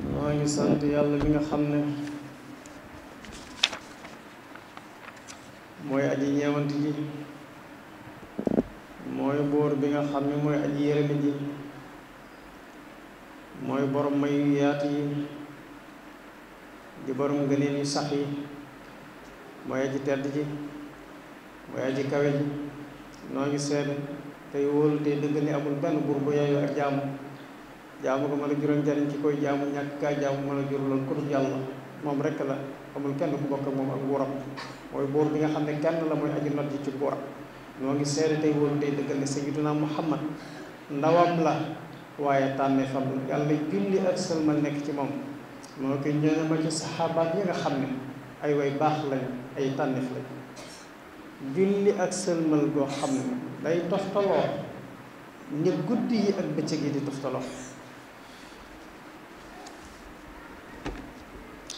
maa ngi sant yàlla mi nga xam ne mooy aji ñeewanti ji, mooy buur bi nga xam ne mooy aji yërëmi ji, mooy borom may yu yaatu yi, di borom ngëneel yu sax yi, mooy aji tedd ji, mooy aji kawe ji. noo ngi seede tey wóolu tey dëgg ni amul benn buur bu yeyoo ak jaamu ko mën a juróom jariñ ci koy jaamu, ñàkk kaa jaamu mën a jur loolu ku dul yàlla moom rekk la, amul kenn ku bokk ak moom ak nguuram. mooy buur bi nga xam ne kenn la, mooy aji not ji ci nguuram. noo ngi seede tey wóolu tey dëggal ne sayyiduna Muhammad ndawam la waaye tànneefam la. yàlla julli ak sëlmal nekk ci moom, moo ko ñëw ma ci saxaabaat yi nga xam ne ay way baax lañ, ay tànneef lañ. julli ak sëlmal goo xam ne day toftaloo ni guddi yi ak bëccëg yi di toftaloo.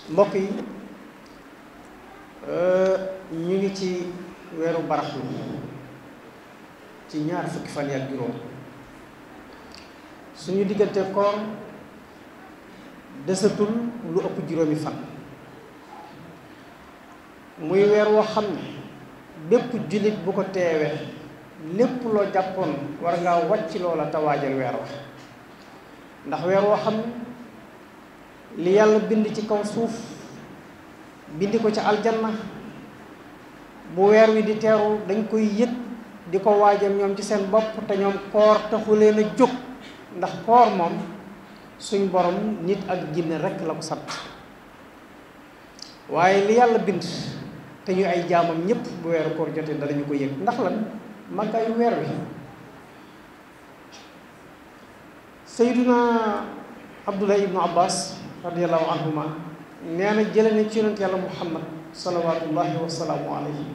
mbokk yi, ñu ngi ci weeru baraxlu ci ñaar fukki fan yi ak juróom. suñu diggante koor desatul lu ëpp juróomi fan. muy weer woo xam ne bépp jullit bu ko teewee lépp loo jàppoon war ngaa wàcc loola te waajal weer wa. ndax weer woo xam ne li yàlla bind ci kaw suuf bindi ko ci aljanna, bu weer wi di teeru dañ koy yëg di ko waajal ñoom ci seen bopp. te ñoom koor taxu leen a jóg, ndax koor moom suñ borom nit ak jinne rekk la ko sant. waaye li yàlla bind te ñu ay jaamam ñépp bu weeru koor jotee danañu ko yëg. ndax lan? màggaayu weer wi. Sayyiduna Abdullah ibnu Abbas radiyallahu anhuma nee na jële ne ci yonent yàlla Muhammad salawaatullahi wa salaamu alayhi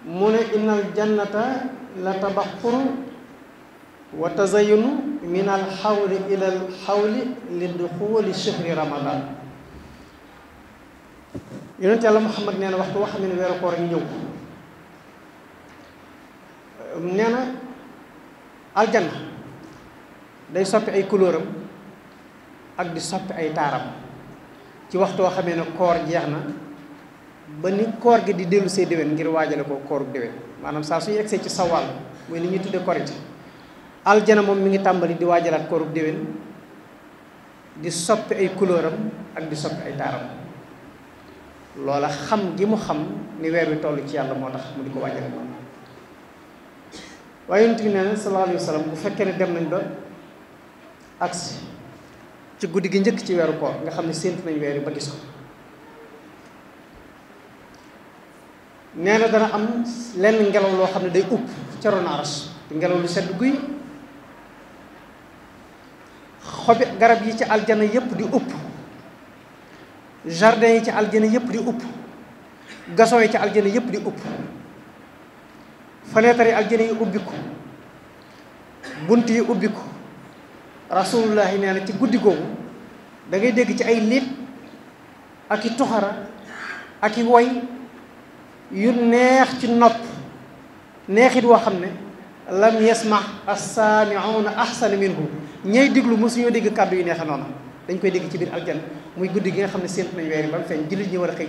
mu ne innal jannata la tabaxuru wa tazayunu min al xawli ila al xawli li duxuli shahri ramadan. yonent yàlla Muhammad nee na waxtu wax ne weeru koor ñu ñëw, nee na aljanna day soppi ay couleuram ak di soppi ay taaram ci waxtu woo xamee ne koor jeex na ba ni koor gi di dellu see déwén ngir waajale ko kooru déwén. maanaam saa suñu egsee ci sawaal mooy li ñuy tudde korite, aljana moom mi ngi tàmbali di waajalaat kooru déwén, di soppi ay couleuram ak di soppi ay taaram. loola xam gi mu xam ni weer wi toll ci yàlla moo tax mu di ko waajale moom. waaye yonent bi nee na sallallahu alayhi wa sallam bu fekkee ne dem nañ ba agsi ci guddi gi njëkk ci weeru koor nga xam ne séentu nañ weer yi ba gis ko, nee na dana am lenn ngelaw loo xam ne day upp ca ron aras, ngelaw lu sedd guy. xobi garab yi ci aljana yépp di upp, jardin yi ci aljana yépp di upp, gason yi ci aljana yépp di upp, fenêtre yi aljana yi ubbiku, bunt yi ubbiku. rasulullahi nee na ci guddi googu da ngay dégg ci ay liit ak i tuxara ak i woy yu neex ci nopp, neexit woo xam ne lam yasma as-saami'una ahsana minhu. ñay déglu mosuñoo dégg kàddu yu neexe noona, dañ koy dégg ci biir aljanna. muy guddi gi nga xam ne séentu nañ weer yi ba mu feeñ, jullit ñi war a xëy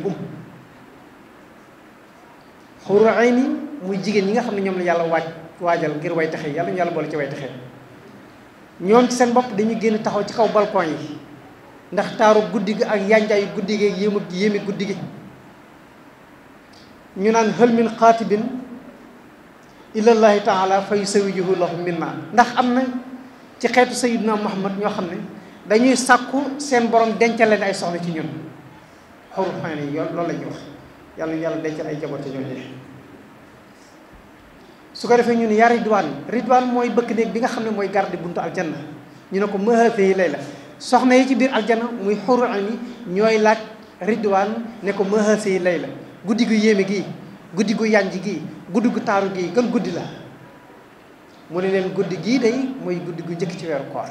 xuru ayni muy jigéen ñi nga xam ne ñoom la yàlla waajal ngir way taxe, yàlla ñu yàlla boole ci way taxe. ñoom ci seen bopp dañuy génn taxaw ci kaw balcon yi ndax taaru guddi gi ak yanjaayu guddi gi ak yéemi guddi gi. ñu naan hal min xaatibin ilallahi taala fa yusawijuhu lahum minna. ndax am na ci xeetu sayyidina Muhammad ñoo xam ne dañuy sàkku seen borom dencal leen ay soxna ci ñun. xawru xane yi loolu la ñuy wax, yàlla ñu yàlla dencal ay jaboot ci ñooñu. su ko defee ñu ne yaa ridwaan mooy bëkk néeg bi nga xam ne mooy garde buntu aljanna. ñu ne ko mahaafe yi lay la soxna yi ci biir aljanna muy xuru ani ñooy laaj ridwaan ne ko mahaafe yi lay la. guddi gu yéeme gii, guddi gu yànj gii, guddi gu taaru gii gën guddi la. mu ne leen guddi gii day mooy guddi gu njëkk ci weeru koor.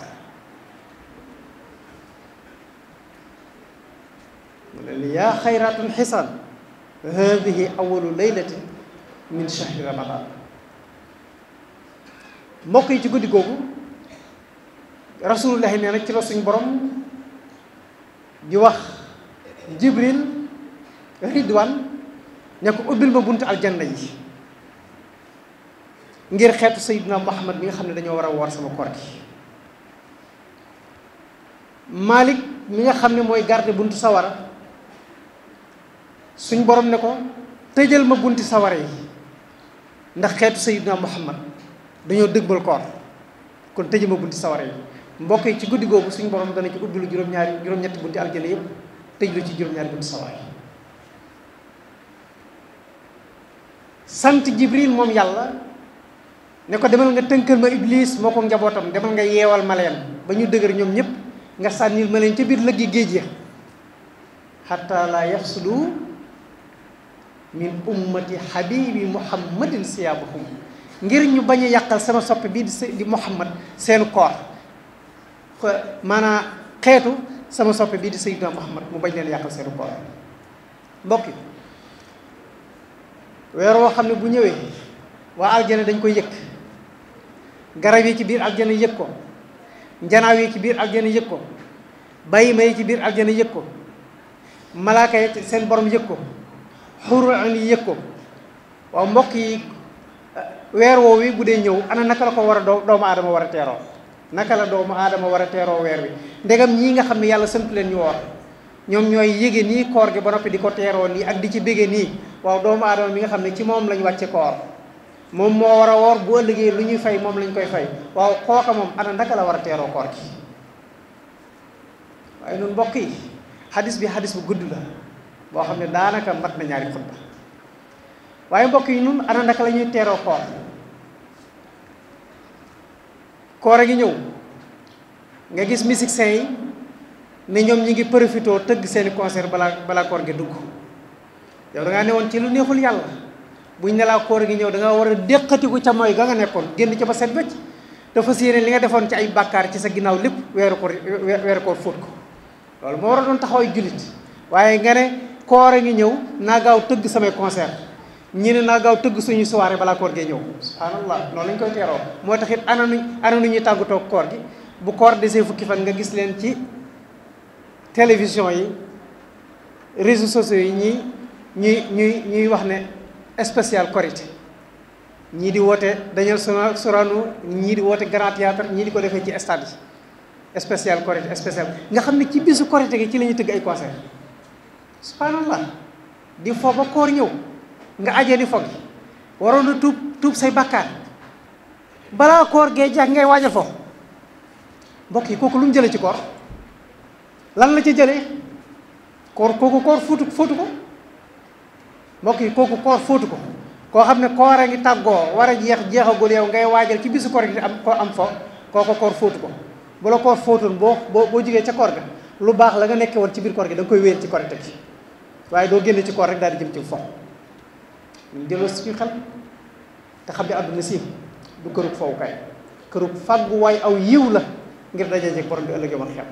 mu ne leen yaa xayraatun xisaan haadihi awalu laylatin min shahri ramadan. mbokk yi ci guddi googu rasulullahi nee na ci la suñ borom di wax Jibril Ridwan ne ko ubbil ma buntu aljanna yi ngir xeetu Sayyidina Muhammad bi nga xam ne dañoo war a woor sama koor gi. Malik mi nga xam ne mooy garde buntu sawara suñ borom ne ko tëjal ma bunti sawara yi ndax xeetu Sayyidina Muhammad dañoo dëgbal koor kon tëjal ma bunti sawara yi. mbokk yi ci guddi googu suñ borom dana ci ubbi lu juróom-ñetti bunti aljana yëpp tëj lu ci juróom-ñaari bunti sawara yi. sant Jibril moom yàlla ne ko demal nga tënkal ma Iblis moo ko njabootam, demal nga yeewal ma leen ba ñu dëgër ñoom ñëpp nga sànnil ma leen ca biir lëggi géej ya xatta la yafsudu min ummati habibi muhammadin siyaabahum, ngir ñu bañ a yàqal sama soppe bii di Muhammad seen koor, maanaam xeetu sama soppe bii di Sayyidina Muhammad mu bañ leen yàqal seen koor. mbokk yi weer woo xam ne bu ñëwee waa aljana dañ koy yëg, garab yi ci biir aljana yëg ko, njanaaw yi ci biir aljana yëg ko, bàyyi ma yi ci biir aljana yëg ko, malaaka yi seen borom yëg ko, xurul ayn yi yëg ko. waaw mbokk yi weer woowu wi bu dee ñëw ana naka la ko war a doomu aadama war a teeroo, naka la doomu aadama war a teeroo weer wi ndegam ñii nga xam ne yàlla sant leen ñu woor ñoom ñooy yége nii koor gi ba noppi di ko teeroo nii ak di ci bége nii. waaw doomu aadama mi nga xam ne ci moom lañ wàcce koor, moom moo war a woor bu ëllëgee lu ñuy fay moom lañ koy fay, waaw kooka moom ana naka la war a teeroo koor gi. waaye ñun mbokk yi xadis bi xadis bu gudd la boo xam ne daanaka mat na ñaari xutba. waaye mbokk yi ñun ana naka la ñuy teeroo koor. koor a ngi ñëw nga gis musiciens yi ne ñoom ñi ngi profité tëgg seeni concert balaa koor gi dugg. yow da ngaa newoon ci lu neexul yàlla buñ ne laa koor gi ñëw da nga war a déqatiku ca mooy ga nga nekkoon génn ca ba set wecc te fas yéene li nga defoon ci ay bàkkaar ci sa ginnaaw lépp weeru koor fóot ko. loolu moo war a doon taxaway jullit, waaye nga ne koor a ngi ñëw naa gaaw tëgg samay concert, ñi ne naa gaaw tëgg suñu soirée balaa koor gee ñëw. subhanallah noonu lañ koy teeroo. moo tax it ana nu ñuy tàggatoo koor gi bu koor desee fukki fan nga gis leen ci télévision yi réseaux sociaux yi ñuy wax ne spécial Korité, ñii di woote Daniel Sorano, ñii di woote Grand Théâtre, ñii di ko defee ci stade yi spécial Korité spécial nga xam ne ci bisu Korité gi ci la ñuy tëgg ay concert. subhanallah di fo ba koor ñëw nga ajee di fo gi waroon na tuub say bàkkaar balaa koor gee jeex ngay waajal fo. mbokk yi kooku lu mu jëlee ci koor, lan la ci jëlee kooku koor fóotu ko. mbokk yi kooku koor fóotu ko. koo xam ne koor a ngi tàggoo war a jeexagul yow ngay waajal ci bisu koor gi am fo kooku koor fóotu ko. bu la koor fóotoon boo jógee ca koor ga lu baax la nga nekkee woon ci biir koor gi da nga koy wéer ci Korite gi, waaye doo génne ci koor rek daal di jëm ci fo. ñu delloo suñu xel te xam ne àdduna si du kërug fowukaay, kërug fàgguwaay aw yiw la ngir dajee jeeg borom bi ëllëgee woon xel.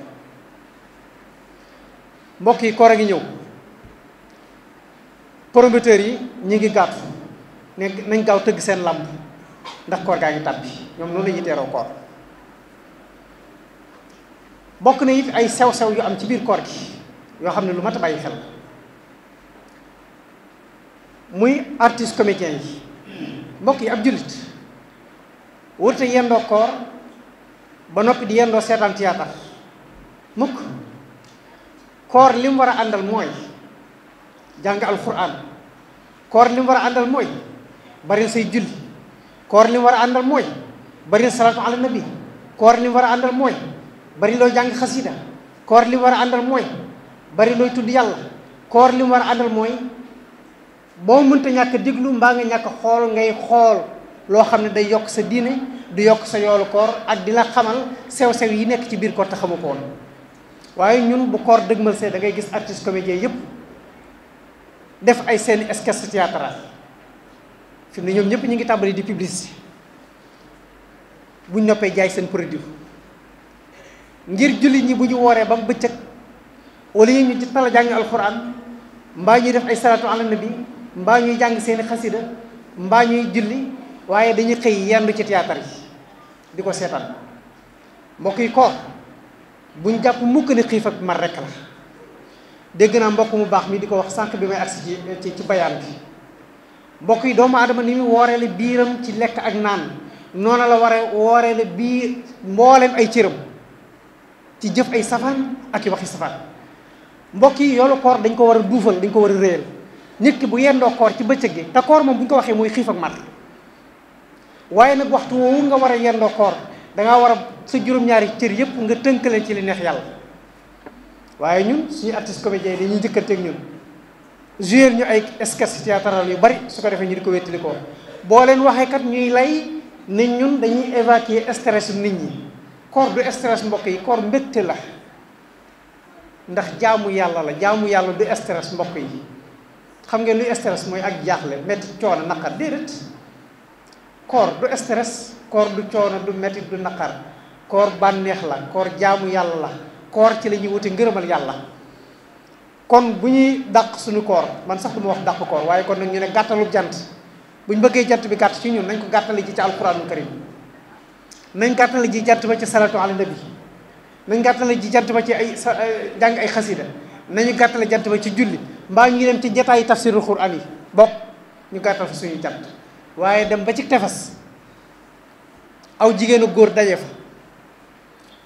mbokk yi koor a ngi ñëw, promoteurs yi ñi ngi gàttu ne nañ gaaw tëgg seen làmb ndax koor gaa ngi tàbbi, ñoom noonu la ñuy teeroo koor. bokk na it ay sew-sew yu am ci biir koor gi yoo xam ne lu mat a bàyyi xel muy artiste comédien yi. mbokk yi ab jullit wërte yendoo koor ba noppi di yendoo seetaan théâtre mukk. koor li mu war a àndal mooy jàng alquran, koor li mu war a àndal mooy bari say julli, koor li mu war a àndal mooy bari salaatu ala nabi, koor li mu war a àndal mooy bari looy jàng xasida, koor li mu war a àndal mooy bari looy tudd yàlla, koor li mu war a àndal mooy boo mënta ñàkk déglu mbaa nga ñàkk xool ngay xool loo xam ne day yokk sa diine du yokk sa yoolu koor ak di la xamal sew-sew yi nekk ci biir koor te xamu ko woon. waaye ñun bu koor dëgmal see da ngay gis artiste comédien yëpp def ay seeni sketch théâtral fi mu ne ñoom ñëpp ñu ngi tàmbali di publicité buñ noppee jaay seen produit ngir jullit ñi bu ñu wooree ba mu bëccëg wala ñu ci tala jàng alxuraan mbaa ñuy def ay salatu ala nabi mbaa ñuy jàng seeni xasida mbaa ñuy julli waaye dañuy xëy yendu ci théâtre yi di ko seetaan. mbokk yi koor buñ jàpp mukk ne xiif ak mar rek la. dégg naa mbokk mu baax mi di ko wax sànq bi may agsi ci bayaan bi mbokk yi doomu aadama ni mu wooreele biiram ci lekk ak naan noonu la waree wooreele biir mbooleem ay cëram ci jëf ay safaan ak i waxi safaan. mbokk yi yoolu koor dañ ko war a duufal, dañ ko war a réyal. nit ki bu yendoo koor ci bëccëg gi te koor moom bu ñu ko waxee mooy xiif ak mar, waaye nag waxtu woowu nga war a yendoo koor dangaa war a sa juróom-ñaari cër yëpp nga tënkale ci li neex yàlla. waaye ñun suñu artiste comédien yi dañuy njëkkanteeg ñun jouer ñu ay sketch théâtral yu bari, su ko defee ñu di ko wéttali ko boo leen waxee kat ñuy lay ne ñun dañuy évacuer stress nit ñi. koor du stress mbokk yi, koor mbégte la, ndax jaamu yàlla la. jaamu yàlla du stress mbokk yi. xam ngeen luy stress mooy ak jaaxle, metti, coono, naqar. déedéet, koor du stress, koor du coono, du metti, du naqar. koor bànneex la, koor jaamu yàlla la, koor ci la ñuy wuti ngërëmal yàlla. kon bu ñuy dàq suñu koor, man sax du ma wax dàq koor, waaye kon nag ñu ne gàttalub jant. bu ñu bëggee jant bi gàtt ci ñun nañ ko gàttale ji ci alquranul karim, nañ gàttale ji jant ba ci salatu ala nabi, nañ gàttale ji jant ba ci ay jàng ay xasida, nañu gàttale jant ba ci julli, mbaa ñu dem ci jataayi tafsirul quran yi bokk ñu gàttal fa suñu jant. waaye dem ba ci tefes aw jigéenu góor daje fa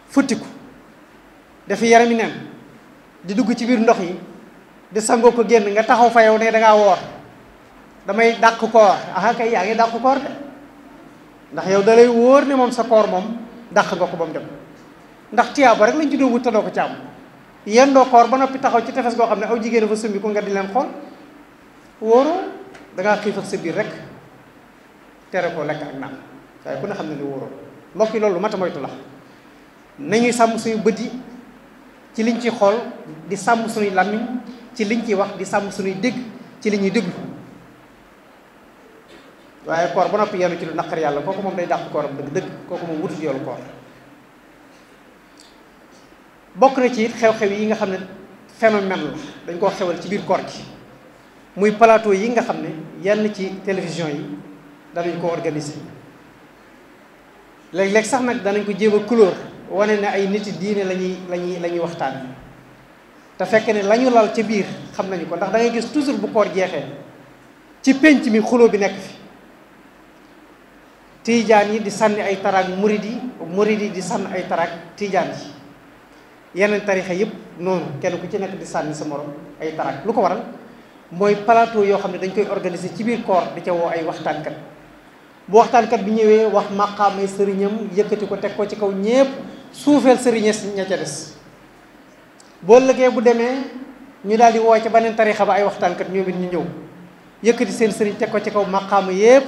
futtiku dafa yarami neen di dugg ci biir ndox yi di sangoo ko génn, nga taxaw fa yow ne dangaa woor, damay dàq koor. aha kay yaa ngi dàq koor de, ndax yow da lay wóor ne moom sa koor moom dàq nga ko ba mu dem, ndax tiyaaba rek lañ ci doon wut te doo ko ci am. yendoo koor ba noppi taxaw ci tefes goo xam ne aw jigéen fa sumbi ko nga di leen xool, wóoroo, dangaa xiif ak sa biir rek tere ko lekk ak naan, waaye ku ne xam ne ni wóoroo. mbokk yi loolu mat a moytu la. nañuy sàmm suñu bët yi ci liñ ciy xool, di sàmm suñuy làmmiñ ci liñ ciy wax, di sàmm suñuy dégg ci li ñuy déglu. waaye koor ba noppi yenu ci lu naqar yàlla, kooku moom day dàq kooram dëgg-dëgg, kooku moom wutut yoolu koor. bokk na ci it xew-xew yi nga xam ne phénomène la, dañ koo xewal ci biir koor gi, muy plateau yi nga xam ne yenn ci télévision yi danañ ko organiser. léeg-léeg sax nag danañ ko jéem a couleur, wane ne ay niti diine la ñuy waxtaan, te fekk ne la ñu lal ca biir xam nañu ko. ndax da ngay gis toujours bu koor jeexee ci pénc mi xuloo bi nekk fi, tiijaan yi di sànni ay taraak murid yi di sànni ay taraak tiijaan yi, yeneen tarixa yëpp noonu, kenn ku ci nekk di sànni sa morom ay taraak. lu ko waral mooy plateau yoo xam ne dañ koy organiser ci biir koor, di ca woo ay waxtaankat. bu waxtaankat bi ñëwee wax maqaamay sëriñam, yëkkati ko teg ko ci kaw ñépp, suufeel sëriñe ña ca des. boo lëgee bu demee ñu daal di woo ca beneen tarixa ba ay waxtaankat, ñoom it ñu ñëw yëkkati seen sëriñ teg ko ci kaw maqaama yépp,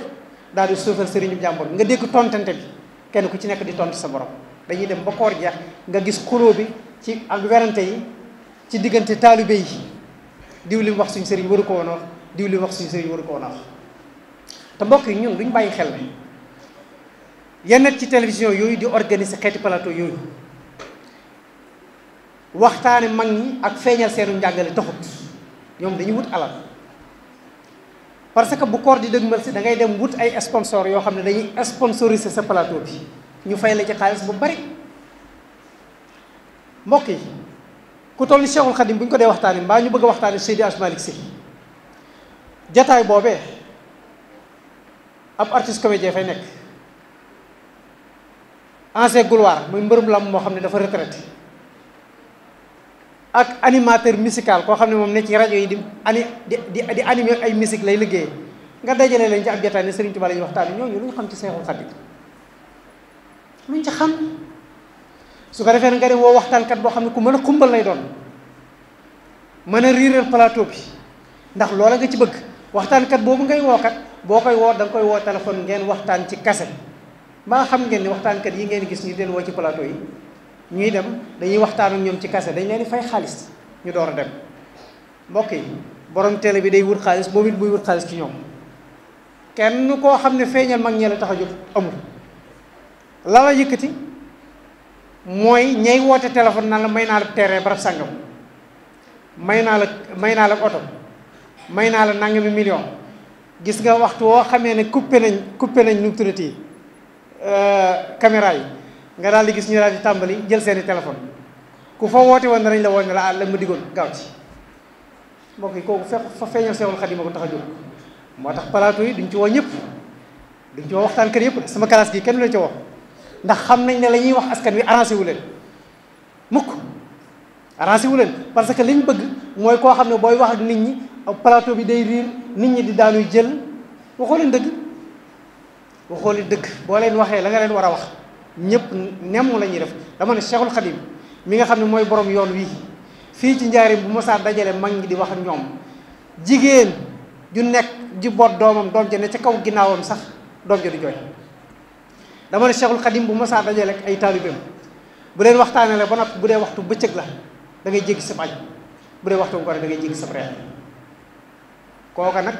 daal di suufeel sëriñu jàmbur. nga dégg tontante bi, kenn ku ci nekk di tontu sa borom. dañuy dem ba koor jeex nga gis xuloo bi ci ak werante yi ci diggante taalibe yi, diw li mu wax suñu sëriñ waru ko woon a wax, diw li mu wax suñu sëriñ waru ko woon a wax. te mbokk yi ñun duñ bàyyi xel ne yenn ci télévision yooyu di organiser xeeti plateau yooyu, waxtaane mag ñi ak feeñal seenu njàngale taxut. ñoom dañuy wut alal, parce que bu koor di dëgmal si da ngay dem wut ay sponsor yoo xam ne dañuy sponsoriser sa plateau bi, ñu fay la ci xaalis bu bari. mbokk yi ku toll ni Cheikhul Khadim bu ñu ko dee waxtaane, mbaa ñu bëgg a waxtaane Seydi Hadji Malick Sy, jataay boobee ab artiste comédien fay nekk, ancien gloire muy mbërëm lam moo xam ne dafa retraité, ak animateur musical koo xam ne moom ne ci rajo yi di animer ay musique lay liggéey, nga dajale leen ci ab jataay ne Serigne Touba la ñuy waxtaane. ñooñu lu ñu xam ci Cheikhul Khadim, luñ ci xam. su ko defee na nga dem woo waxtaankat boo xam ne ku mën a xumbal lay doon, mën a riiral plateau bi, ndax loola nga ci bëgg. waxtaankat boobu ngay woo kat, boo koy woo da nga koy woo téléphone, ngeen waxtaan ci kase. mbaa xam ngeen ni waxtaankat yi ngeen gis ñu leen woo ci plateau yi ñuy dem dañuy waxtaan ak ñoom ci kase, dañ leen di fay xaalis ñu door a dem. mbokk yi borom télé bi day wut xaalis, boobu it buy wut xaalis ci ñoom. kenn koo xam ne feeñal mag ñee la tax a jóg amul. la la yëkkati mooy ñay woote téléphone naan la may naa la terrain barab sàngam, may naa la oto, may naa la nangami million. gis nga waxtu woo xamee ne coupé nañ nu mu tuddati caméra yi, nga daal di gis ñu daal di tàmbali jël seeni téléphone ku fa woote woon danañ la woon ne la la ma diggoon gaaw ci mbokk yi kooku fekk fa feeñal Seexul Xadiim ma ko tax a jóg. moo tax plateau yi duñ ci woo ñëpp duñ ci woo waxtaan kër yëpp sama classe gi kenn du leen ci woo ndax xam nañ ne la ñuy wax askan wi arrangé wu leen mukk arrangé wu leen parce que liñ bëgg mooy koo xam ne booy wax ak nit ñi plateau bi day riir nit ñi di daanuy jël waxoo leen dëgg boo leen waxee la nga leen war a wax ñëpp nemm la ñuy def dama ne Cheikhul Khadim mi nga xam ne mooy borom yoon wii fii ci njaarim bu mosaa dajale mag ñi di wax ak ñoom jigéen ju nekk ji boot doomam doom ja ne ca kaw ginnaawam sax doom ja du jooy dama ne Cheikhul Khadim bu mosaa dajale ak ay taalibeem bu leen waxtaanee la ba noppi bu dee waxtu bëccëg la da ngay jéggi sa añ bu dee waxtu ngoon da ngay jéggi sa reer kooka nag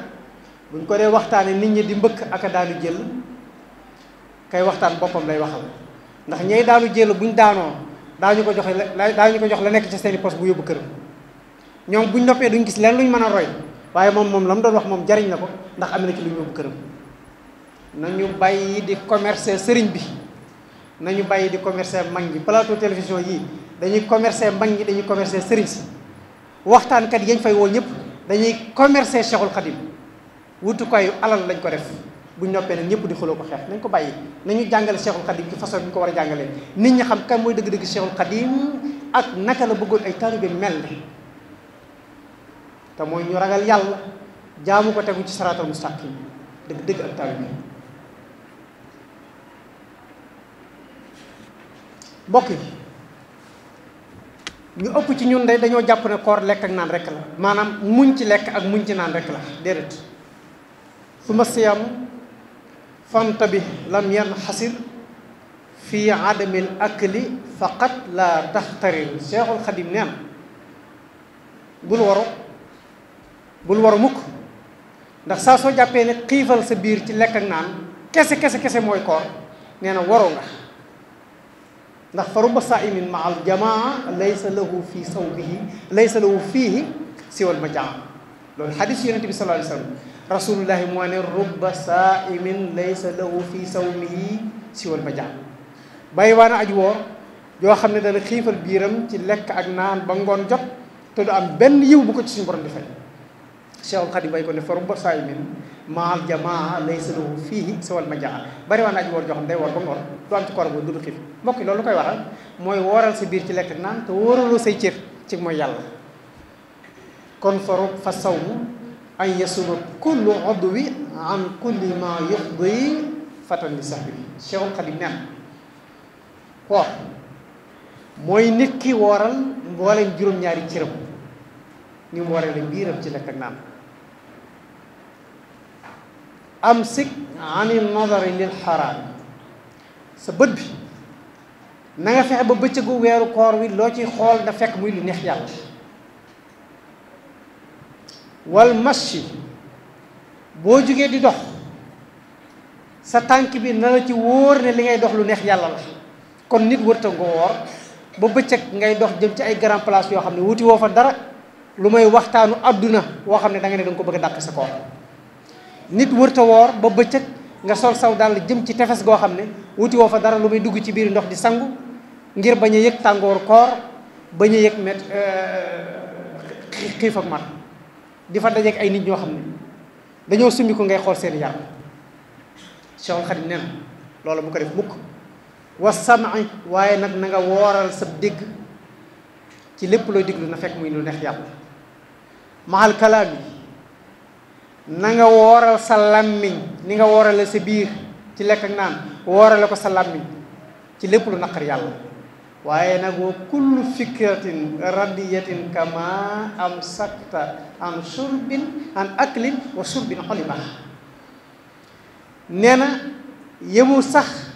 buñ ko dee waxtaanee nit ñi di mbëkk ak a daanu jël kay waxtaan boppam lay waxal ndax ñey daanu jël buñ daanoo daañu ko jox la nekk ci seeni poste bu yóbbu këram ñoom buñ noppee duñ gis leen luñ mën a roy waaye moom la mu doon wax moom jariñ na ko ndax am na ci lu ñu yóbbu këram. nañu bàyyi di commercer sëriñ bi nañu bàyyi di commercer mag ñi plateau télévision yii dañuy commercer mag ñi dañuy commercer sëriñ si waxtaankat yañ fay woo ñëpp dañuy commercer Cheikhul Khadim wutukaayu alal lañ ko def buñ noppee nag ñëpp di xuloo ko xeex nañ ko bàyyi nañu jàngale Cheikhul Khadim ci façon bi ñu ko war a jàngalee nit ñi xam kan mooy dëgg-dëgg Cheikhul Khadim ak naka la bëggoon ay taalibe mel ne te mooy ñu ragal yàlla jaamu ko tegu ci saraatal mustaqim dëgg-dëgg ak taalibe mbokk yi ñu ëpp ci ñun day dañoo jàpp ne koor lekk ak naan rek la maanaam muñ ci lekk ak muñ ci naan rek la déedéet su ma siyam fanta bi lam yan xasir fii adamil akli faqat la taxtarir Cheikhul Khadim neen bul waru mukk ndax saa soo jàppee ne xiifal sa biir ci lekk ak naan kese mooy koor nee na waroo nga ndax fa rubba saa'imin ma al jamaa laysa lahu fiihi siwal majaa loolu xadis yonente bi sallallahu alayhi wa sallam rasulullahi moo ne rubba saa'imin laysa lahu fi sawmihi siwal majaa bàyyi waa na aj woor yoo xam ne dana xiifal biiram ci lekk ak naan ba ngoon jot te du am benn yiw bu ko ci suñu borom di fay Cheikhul Khadim bay ko ne fa rubba saa'imin ma al jamaa laysa lahu fiihi siwal majaa bari waa na aj woor joo xam day woor ba ngoon du am ci koor boobu du xiif mbokk yi loolu lu koy waral mooy wooral sa biir ci lekk ak naan te wóoraloo say cër ci mooy yàlla kon fa sawmu an yasuma kullu udwi an kulli ma yuxdi fatan li sahbi Cheikhul Khadim neen koor mooy nit ki wooral mbooleem juróom-ñaari cëram ni mu waree la biiram ci lekk ak naan amsik ani nadari lil xaraam sa bët bi na nga fexe ba bëccëgu weeru koor wi loo ciy xool na fekk muy lu neex yàlla wal mashi boo jógee di dox sa tànk bi na la ci wóor ne li ngay dox lu neex yàlla la kon nit wërta nga woor ba bëccëg ngay dox jëm ci ay grand place yoo xam ne wuti woo fa dara lu may waxtaanu adduna woo xam ne da nga ne da nga ko bëgg a dàq sa koor nit wërta woor ba bëccëg nga sol saw daal jëm ci tefes goo xam ne wuti woo fa dara lu may dugg ci biir ndox di sangu ngir bañ a yëg tàngooru koor bañ a yëg xiif ak mar di fa dajeek ay nit ñoo xam ne dañoo summi ko ngay xool seen yaram Cheikhul Khadim nee na loolu bu ko def mukk wa sam'i waaye nag na nga wooral sa dégg ci lépp looy déglu na fekk muy lu neex yàlla mahal kalaam yi na nga wooral sa làmmiñ ni nga woorale sa biir ci lekk ak naan woorale ko sa làmmiñ ci lépp lu naqar yàlla waaye nag wa kullu fikratin radiyatin kama am sakta an aklin wa surbin xolima nee na yëmu sax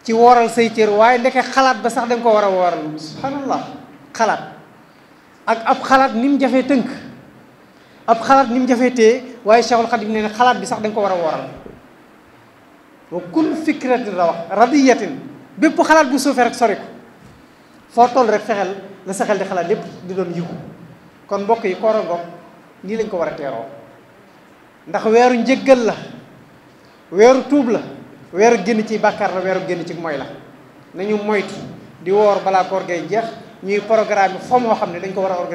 ci wooral say cër waaye ndeke xalaat ba sax da nga ko war a wooral subhanallah xalaat ak ab xalaat ni mu jafee tënk ab xalaat ni mu jafee téye waaye Cheikhul Khadim nee na xalaat bi sax da nga ko war a wooral wa kullu fikratin la wax radiyatin bépp xalaat bu suufee rek sori ko foo toll rek fexeel la sa xel di xalaat lépp di doon yiw kon mbokk yi koor a ngoog nii lañ ko war a teeroo ndax weeru njëggal la weeru tuub la weeru génn ci bàkkaar la weeru génn ci mooy la nañu moytu di woor balaa koor gay jeex ñuy programme fo moo xam ne dañ ko war a organiser